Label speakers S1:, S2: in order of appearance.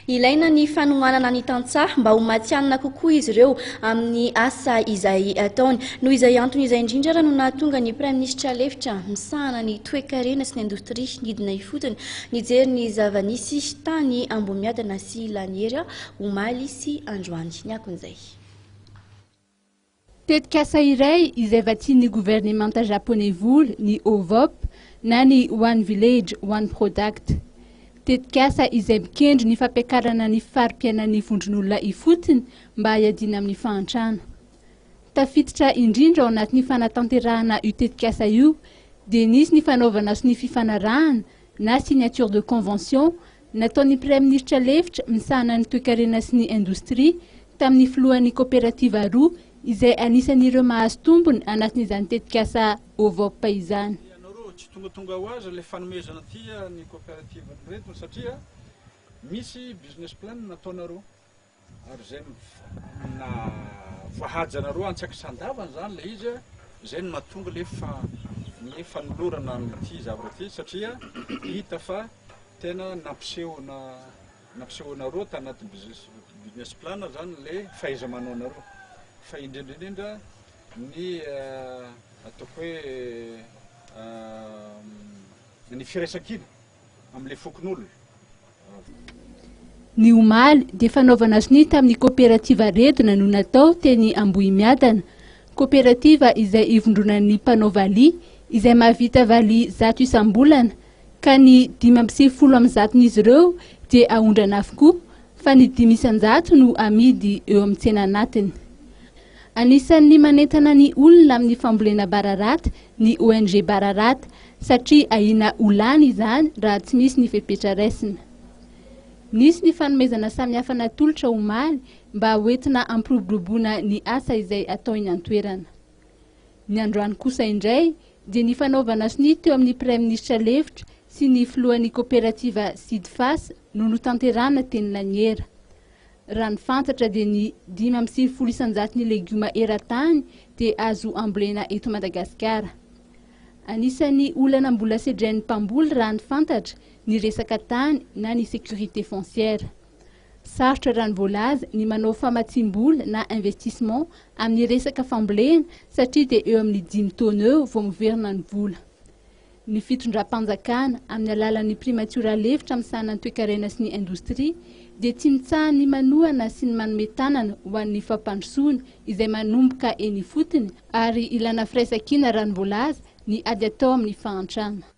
S1: Ilaina ny fanohanana ny tantsaha mba ho matihanina kokoa izy ireo amin'ny asa izay ataony. Noho izay antony izay indrindra ary no nahatonga ny Praiminisitra lefitra misahana ny toekarena sy ny indostria nidina ifotony nijery ny zava-nisy tany Ambohimiadana sy Laniera omaly sy androany. Ny akon'izay.
S2: Tetikasa iray izay vatsian'ny governemanta Japoney vola ny OVOP na ny One Village One Product. Tetikasa izay mikendry ny fampiakarana ny fari-piainan'ny vondron'olona ifotony mba hiadiana amin'ny fahantrana. Tafiditra indrindra ao anatin'ny fanatanterahana io tetikasa io dia nisy ny fanaovana sonia fifanarahana na signature de convention nataon'ny Praiminisitra lefitra misahana ny toekarena sy ny indostria tamin'ny filohan'ny koperativa roa izay anisan'ireo mahazo tombony anatin'izany tetikasa OVOP izany.
S3: Ianareo tsy tongatonga ho azy ilay fanomezana aty ny koperativa ireto satria misy business plan nataonareo ary izay na voahajanareo antsakisandavana izany ilay izy izay no mahatonga ilay fa ny fanolorana an'ity zavatra ity satria hita fa tena nampisehona nampisehoanareo tanaty business business plan zany ilay fahaiza-manaonareo fa indrindra indrindra ny ataoko hoe ny firaisankina amin'ilay fokonolona.
S2: Ny omaly dia fanaovana sonia tamin'ny koperativa Redona no natao teny Ambohimiadana. Koperativa izay ivondronan'ny mpanao valiha izay mahavita valiha 100 isam-bolana ka ny 95 amin'zaton'izy ireo dia aondrana avokoa fa ny 5% no amidy eo amin'ny tsena anatiny. Anisan'ny manentana ny olona amin'ny fambolena bararata ny ONG Bararata satria ahiana ho lany izany raha tsy misy ny fepetra raisina. Nisy ny fanomezana samihafa natolotra omaly mba hoentina hampiroboroboana ny asa izay atao eny an-toerana. Ny androany kosa indray dia ny fanaovana sonia teo amin'ny Praiminisitra lefitra sy ny filohan'ny koperativa Sidfas no notanterahana teny Laniera. Raha ny fantatra dia ny 95 isan-jaton'ny legioma eran-tany dia azo ambolena eto Madagasikara. Anisan'ny olana mbola sedrain'ny mpamboly raha ny fantatra ny resaka tany na ny sécurité foncière. Sarotra raha ny voalaza ny manao famatsiam-bola na investissement amin'ny resaka fambolena satria dia eo amin'ny 5 taona eo vao miverina ny vola. Ny fitondram-panjakana amin'ny alalan'ny primatiora lefitra misahana ny toekarena sy ny indostria dia tsy mitsaha ny manohana sy ny manome tanana ho an'ny fampandrosoana izay manomboka eny ifotony ary ilana firaisankina raha ny voalaza ny ady atao amin'ny fahantrana.